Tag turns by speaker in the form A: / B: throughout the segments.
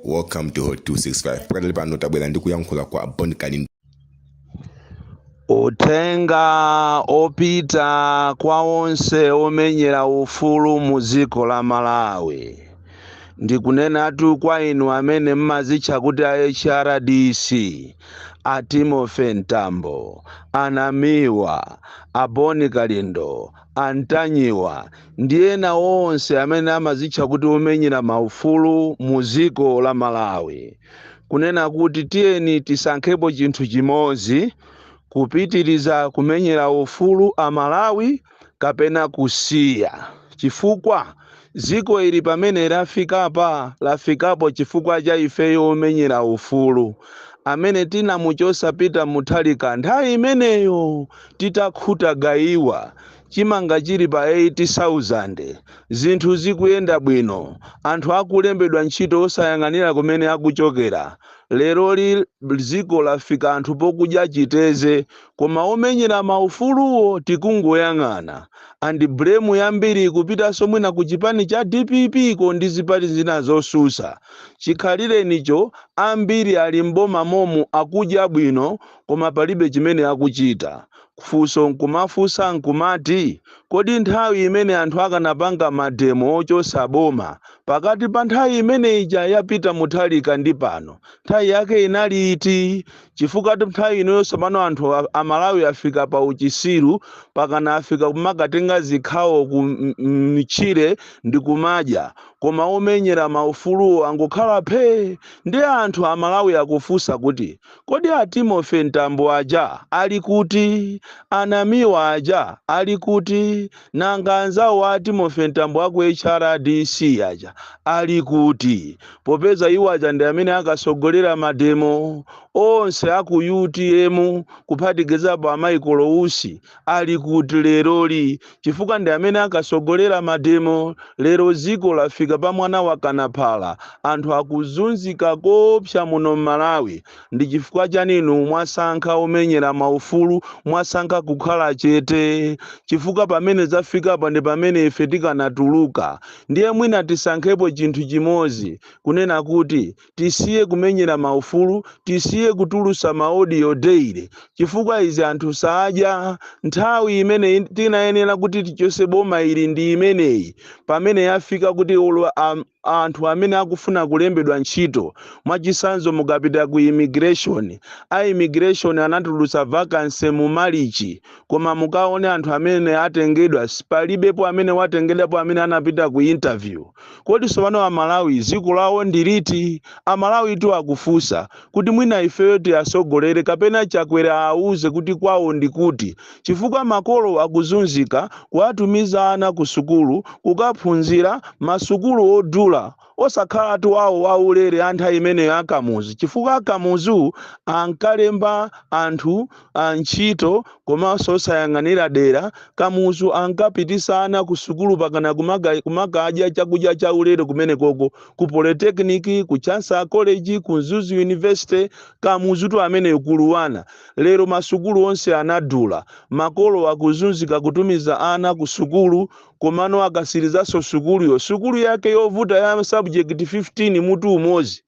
A: Welcome to Hot 265. Pakadali pano tabwera ndi kuyankhula kwa Bon Kalindo.
B: Uthenga opita kwa onse omenyera ufulu mu dziko la Malawi. Ndikunenatu kwa inu amene mmazitcha kuti a HRDC, a Timothy Mtambo, Anamiwa, a Boni Kalindo, a Ntanyiwa ndi ena onse amene amazitcha kuti omenyera maufulu mu dziko la Malawi, kunena kuti tiyeni tisankhepo chinthu chimodzi: kupitiriza kumenyera ufulu a Malawi kapena kusiya, chifukwa dziko ili pamene lafikapa, lafikapo chifukwa cha ifeyo omenyera ufulu amene tinamuchosa Peter Mutharika nthawi imeneyo titakhuta gayiwa, chimanga chili pa 80,000, zinthu zikuyenda bwino, anthu akulembedwa ntchito osayang'anira kumene akuchokera. Leroli dziko lafika anthu pokudya chiteze, koma omenyera maufuluwo tikungoyang'ana. And blame yambiri ikupitanso mwina ku chipani cha DPP ko ndi zipani zina zosusa. Chikhalirenicho ambiri ali mboma momu, akudya bwino, koma palibe chimene akuchita. Funso nkumafunsa nkumati, kodi nthawi imene anthu akanapanga mademo ochosa boma pakati pa nthawi imene ija yapita Mutharika ndi pano, nthawi yake inali iti? Chifukwa nthawi inonso pano anthu Amalawi afika pa uchisiru, pakana afika kumakatenga zikhawo ku mtchire ndi kumadya, koma omenyera maufuluwo angokhala phee. Ndi anthu Amalawi akufunsa kuti, kodi a Timothy Mtambo aja ali kuti? Anamiwa aja ali kuti? Nanga anzawo a Timothy Mtambo aku HRDC aja ali kuti, popeza iwo aja ndi amene akasogolera mademo? Onse aku UTM, kuphatikizapo a Michael Usi, ali kuti leroli, chifukwa ndi amene akasogolera mademo? Lero dziko lafika pa mwana wa kanaphala, anthu akuzunzika kopsa muno m'Malawi. Ndi chifukwa chaninu mwasankha omenyera maufulu mwasankha kukhala chete? Chifukwa pamene zafikapa ndi pamene ife tikanatuluka. Ndiye mwina tisankhepo chinthu chimodzi, kunena kuti tisiye kumenyera maufulu, tisiye kutulusa ma audio daily, chifukwa izi anthu sadya. Nthawi imene tinayenera kuti tichose boma ili ndi imeneyi, pamene yafika kuti anthu amene akufuna kulembedwa ntchito, mwachisanzo mukapita ku immigration, a immigration anatulutsa vacancy mu Marichi, koma mukaone anthu amene atengedwa, palibepo amene watengedwapo amene anapita ku interview. Kodi sopano Amalawi dziko lawo ndi liti? Amalawi tu akufunsa kuti mwina ifeyo tiyasogolere kapena Chakwera auze kuti kwawo ndi kuti, chifukwa makolo akuzunzika kuwatumiza ana ku sukulu kukaphunzira, masukulu odula, osakhalatu awo aulere anthu imeneyo akamuzu, chifukwa akamuzu ankalemba anthu antchito komanso osayang'anira dera. Kamuzu ankapitisa ana ku sukulu pakana kumakadya chakudya chaulere kumene koko, ku Polytechnic, ku Chancellor College, ku Mzuzu University. Kamuzu tu ameneyo kuluwana. Lero masukulu onse anadula, makolo akuzunzika kutumiza ana ku sukulu, komano akasirizanso sukuluyo, sukulu yake yovuta ya subject 15 mutu umodzi.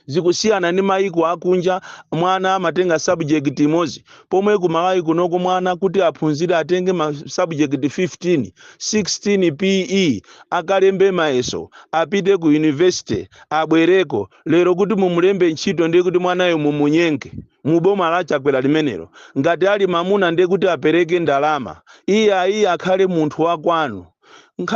B: Zikusiyana ndi maiko akunja, mwana amatenga subject imodzi, pomwe ku Malawi kunoko mwana kuti aphunzire atenge ma subject 15, 16 PE, akalembe mayeso, apite ku university, abwereko. Lero kuti mumulembe ntchito ndiye kuti mwanayo mumunyenge. Muboma la Chakwera limenelo, ngati ali mamuna ndiye kuti apereke ndalama, iye ayi akhale munthu wakwanu.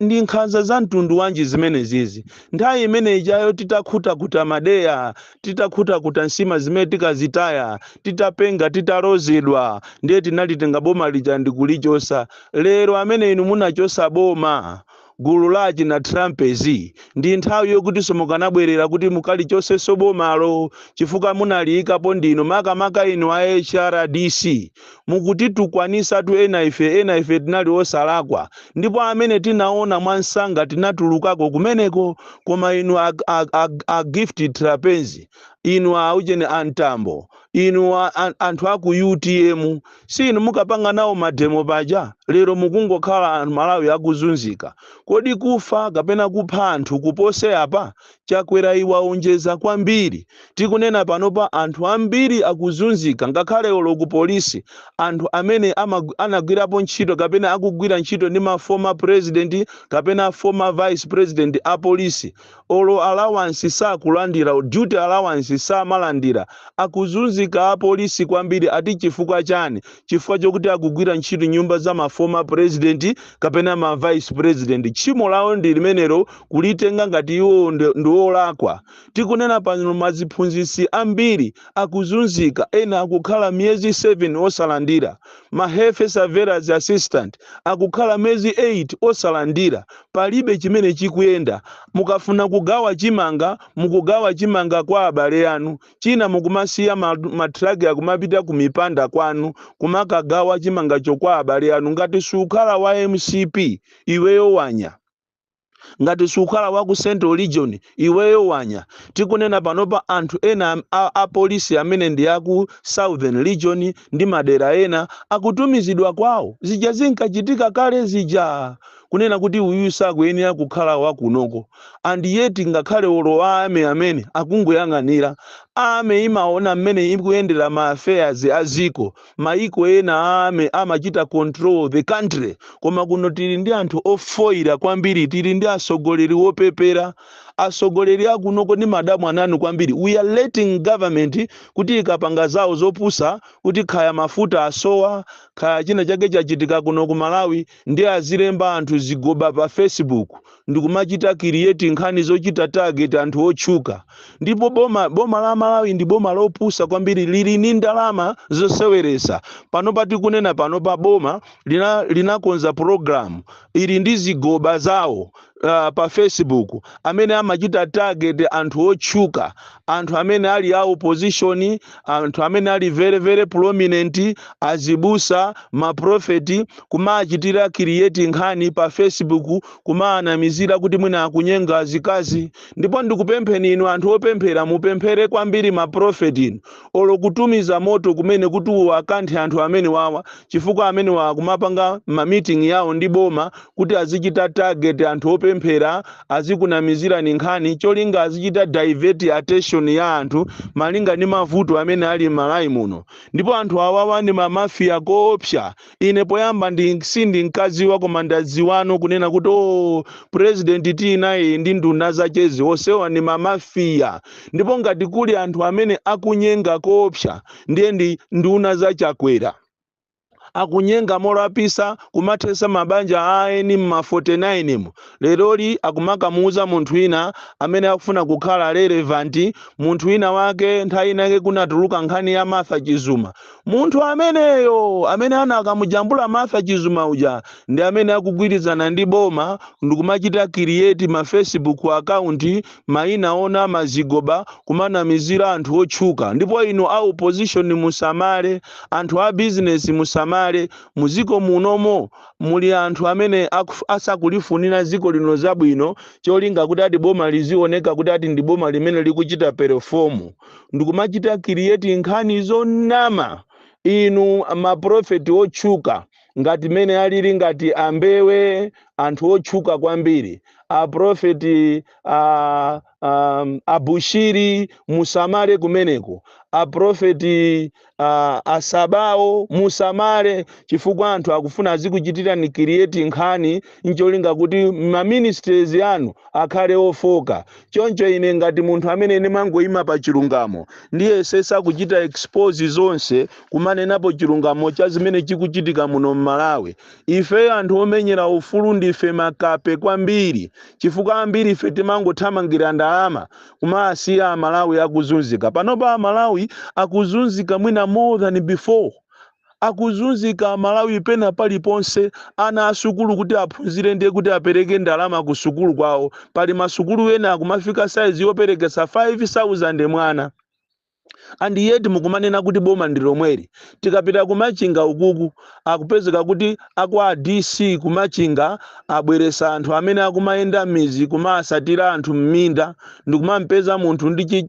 B: Ndi nkhanza za mtundu wanji zimene zizi? Nthawi imene ijayo titakhutakuta madeya, titakhutakuta nsima zimene tikazitaya, titapenga, titalozedwa, ndiye tinalitenga boma lija ndikulichosa. Lero amene inu munachosa boma, gulu lachi na Trumpezi, ndi nthawi yokuti mukanabwerera kuti mukalichosenso bomalo, chifukwa munaliyikapo ndinu. Makamaka inu a HRDC, mukutitukwanisatu ena ife. Ena ife tinali osalakwa, ndipo amene tinaona mwansanga tinatulukako kumeneko. Koma inu a Gift Trapence, inu a ujeni Antambo, inu anthu aku UTM, si inu mukapanga nawo mademo paja? Lero mukungokhala anthu Malawi akuzunzika. Kodi kufa kapena kupha anthu kupose apa? Chakwera iwaonjeza kwambiri. Tikunena panopa anthu ambiri akuzunzika, ngakhale olo ku polisi, anthu amene anagwirapo ntchito kapena akugwira ntchito ndi ma former president kapena former vice president a polisi, olo allowance sakulandira, duty allowance samalandira. Akuzunzika apolisi kwambiri. Ati chifukwa chani? Chifukwa chokuti akugwira ntchito nyumba za ma former president kapena ma vice president. Tchimo lawo ndi limenelo, kulitenga ngati iwo ndi olakwa. Tikunena pano maziphunzitsi ambiri akuzunzika, ena akukhala miyezi 7 osalandira. Ma health surveillance assistant akukhala miyezi 8 osalandira. Palibe chimene chikuyenda. Mukafuna kugawa chimanga, mukugawa chimanga kwa abale anu, china mukumasiya matraki akumapita ku mipanda kwanu kumakagawa chimangacho kwa abale anu. Ngati sukhala wa MCP, iweyo wanya. Ngati sukhala wa ku Central Region, iweyo wanya. Tikunena panopa anthu ena a polisi amene ndi aku Southern Region ndi madera ena akutumizidwa kwawo. Zija zinkachitika kale zija, kunena kuti uyu sakuyenera kukhala wakunoko. And yet ngakhale olo army amene akungoyang'anira, army imaona mmene ikuyendera ma affairs a ziko. Maiko ena army amachita control the country, koma kuno tili ndi anthu ofoira kwambiri, tili ndi atsogoleri wopepera. Atsogoleri akunoko ndi madamu ananu kwambiri. We are letting government kuti ikapanga zawo zopusa, kuti khaya mafuta asowa, khaya china chake chachitika kuno ku Malawi, ndi azilemba anthu zigoba pa Facebook ndikumachita create nkhani zochita target anthu otchuka. Ndipo boma la Malawi ndi boma lopusa kwambiri, lili ndi ndalama zoseweresa. Panopa tikunena panopa boma linakonza program ili ndi zigoba zawo pa Facebook amene amachita target anthu otchuka, anthu amene ali a opposition, anthu amene ali very very prominent, azibusa, maprofeti, kumachitira create nkhani pa Facebook, kumaanamizira kuti mwina akunyenga azikazi. Ndipo ndikupempheni inu anthu opemphera, mupemphere kwambiri maprofeti inu, olo kutumiza moto kumene kuti uwakanthe anthu amene wawa, chifukwa amene wawa kumapanga ma meeting yawo ndi boma kuti azichita target anthu opemphera, azikunamizirani nkhani, cholinga azichita divert attention ya anthu malinga ndi mavuto amene ali m'Malawi muno. Ndipo anthu awawa ndi ma mafia koopsa. Ine poyamba ndi sindinkadziwa, koma ndadziwano kunena kuti, oh, president tinayi ndi nduna zachezi onsewa ndi ma mafia. Ndipo ngati kuli anthu amene akunyenga koopsa, ndiye ndi nduna zachakwera. Akunyenga molapisa, kumathesa mabanja a eni mma 49 mu. Leroli akumakamuuza munthu wina amene akufuna kukhala relevant, munthu wina wake. Nthawi inake kunatuluka nkhani ya Martha Chizuma. Munthu ameneyo amene anakamujambula Martha Chizuma uja ndi amene akugwirizana ndi boma ndikumachita create ma Facebook account, mayina ona mazigoba, kumanamizira anthu otchuka. Ndipo inu a opposition musamale, anthu a business musamale. Muziko munomo muli anthu amene asakulifunira dziko lino zabwino, cholinga kuti ati boma lizioneka kuti ati ndi boma limene likuchita perform, ndikumachita create nkhani zonama. Inu maprofeti otchuka ngati mene alili ngati Ambewe, anthu otchuka kwambiri, aprofeti Abushiri, musamale kumeneko. Aprofeti Asabawo, musamale, chifukwa anthu akufuna azikuchitirani create nkhani ncholinga kuti ma ministries anu akhale ofoka. Choncho ine ngati munthu amene ndimangoyima pa chilungamo, ndiye sakuchita expose zonse, kumanenapo chilungamo cha zimene chikuchitika muno m'Malawi. Ife anthu omenyera ufulu ndife makape kwambiri, chifukwa ambiri ife timangothamangira ndalama, kumasiya Amalawi akuzunzika. Panopa Amalawi akuzunzika mwina more than before. Akuzunzika Amalawi pena paliponse. Ana asukulu kuti aphunzire ndiye kuti apereke ndalama ku sukulu kwawo. Pali masukulu ena akumafika saizi yoperekesa 5000 mwana, and yet mukumanena kuti boma ndi lomweli. Tikapita kumachinga ukuku, akupezeka kuti akwa DC kumachinga abweresa anthu amene akumayenda m'mizi kumasatira anthu m'minda, ndikumampeza munthu ndi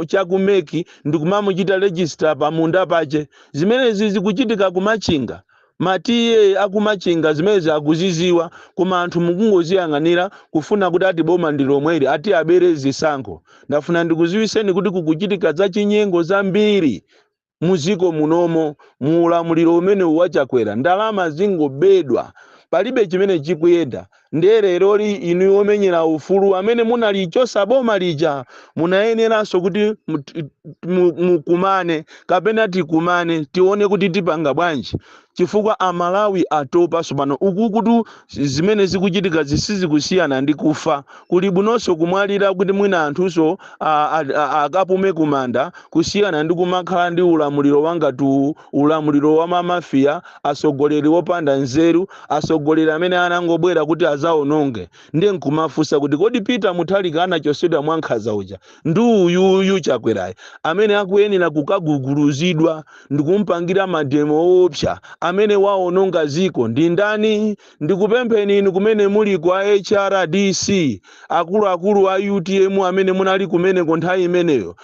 B: chaku MEC ndikumamuchita register pamunda pache. Zimenezi zikuchitika kumachinga. Matiye akumachinga zimene akuziziwa, koma anthu mukungoziyang'anira kufuna kuti ati boma ndi lomweli, ati abere zisankho. Ndafuna ndikuziwiseni kuti kukuchitika zachinyengo zambiri muziko munomo muulamuliro umene waChakwera. Ndalama zingobedwa, palibe chimene chikuyenda. Ndiye leroli inu omenyera ufulu amene munalichosa boma lija, munayeneranso kuti mukumane kapena tikumane, tione kuti tipanga bwanji, chifukwa Amalawi atopa pano. Uku kuti zimene zikuchitika zisizikusiyana ndi kufa. Kuli bwinonso kumwalira kuti mwina anthunso akapume kumanda, kusiyana ndi kumakhala ndi ulamuliro wangati ulamuliro wa mamafiya, atsogoleri wopanda nzeru, atsogoleri amene anangobwera kuti azaononge. Ndiye nkumafunsa kuti kodi Peter Mutharika anachosedwa mwankhanza uja ndi uyuyu Chakwerayi amene akuyenera kukaguguluzidwa ndikumpangira mademo owopsa, amene waononga ziko ndi ndani? Ndikupempheni inu kumene muli kwa HRDC, akuluakulu a UTM amene munali kumeneko nthawi imeneyo,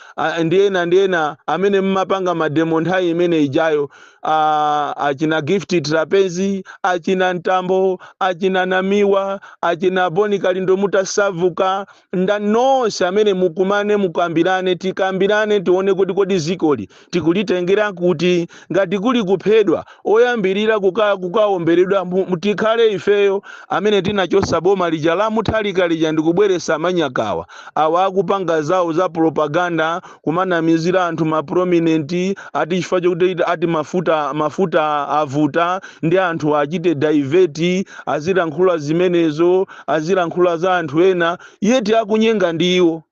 B: ndi ena amene mmapanga mademo nthawi imene ijayo, achina Gift Trapence, achina Ntambo, achina Namiwa, achina Boni Kalindo, mutasavuka nda nonse amene mukumane, mukambirane, tikambirane, tione kuti kodi zikoli tikulitengera kuti. Ngati kuli kuphedwa, oyambirira kukaomberedwa tikhale ifeyo amene tinachosa boma lija la Mutharika lija ndikubweresa manyakawa awa akupanga zawo za propaganda, kumanamizira anthu ma prominent, ati chifukwa chokuti ati mafuta avuta ndi anthu achite divert, azilankhula zimenezo, azilankhula za anthu ena, yeti akunyenga ndiwo.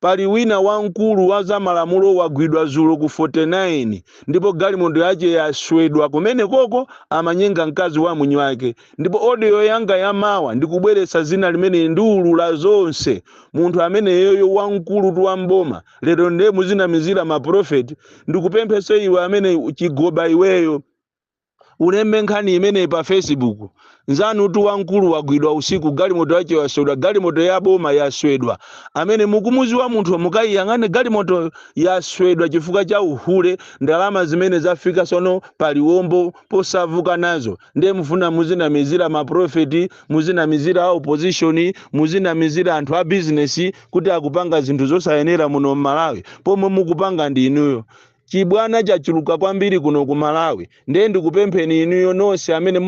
B: Pali wina wamkulu wa zamalamulo wagwidwa zulo ku 49, ndipo galimoto yace yaswedwa kumene koko amanyenga mkazi wa mwini wake. Ndipo audio yanga yamawa ndikubweretsa zina limene ndiulula zonse. Munthu ameneyoyo wamkulu tu wamboma lero ndiye muzinamizira maprofeti. Ndikupempheso iwe amene chigoba iweyo ulembe nkhani imeneyi pa Facebook: nzanu tu wamkulu wagwidwa usiku, galimoto yace yaswedwa, galimoto ya boma yaswedwa. Amene mukumuziwa munthu, mukayiyang'ane galimoto yaswedwa chifukwa cha uhule. Ndalama zimene zafika sono paliwombo posavuka nazo, ndiye mufuna muzinamizira maprofeti, muzinamizira a opposition, muzinamizira anthu a bizinesi kuti akupanga zinthu zosayenera muno mMalawi, pomwe mukupanga ndi inuyo. Chibwana chachuluka kwambiri kuno ku Malawi. Ndiye ndikupempheni inuyo nonse amene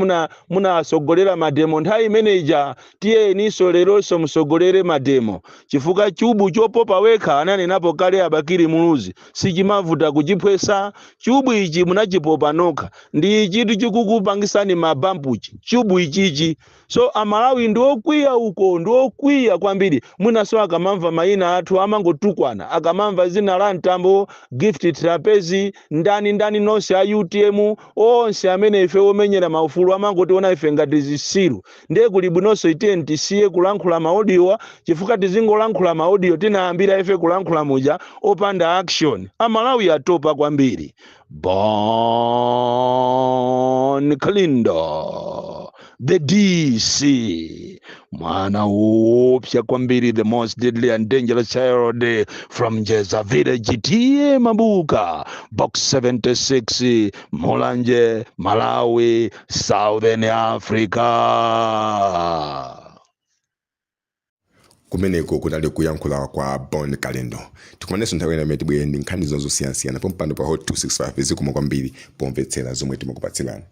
B: munasogolera mademo nthawi imene ija, tiyeninso leronso musogolere mademo, chifukwa chubu chopopa wekha, ananenapo kale aBakiri Muluzi, sichimavuta kuchiphwesa. Chubu ichi munachipopa nokha, ndi chitu chikukupangisani mabampuchi chubu ichichi. So Amalawi ndi okwiya uko, ndi okwiya kwambiri. Mwinaso akamamva mayina athu amangotukwana, akamamva zina la Mtambo, Gift Trapence, ndani ndani, nonse a UTM, onse amene ife omenyera maufulu, amangotiona ife ngati zisilu. Ndiye kuli bwinonso itiye tisiye kulankhula ma audiowa, chifukwa tizingolankhula ma audio tinayambira ife kulankhula muja opanda action. Amalawi atopa kwambiri. Bon Kalindo, the DC, mwana woopsa kwambiri, the most deadly and dangerous child from Jeza Village, T/A Mabuka, Box 76, Mulanje, Malawi, Southern Africa.
A: Kumeneko kunali kuyankhula kwa Bon Kalindo. Tikumanenso nthawi ina imene tibwere ndi nkhani zosiyanasiyana pompano pa Hot 265. Zikomo kwambiri pomvetsera zomwe timakupatsirani.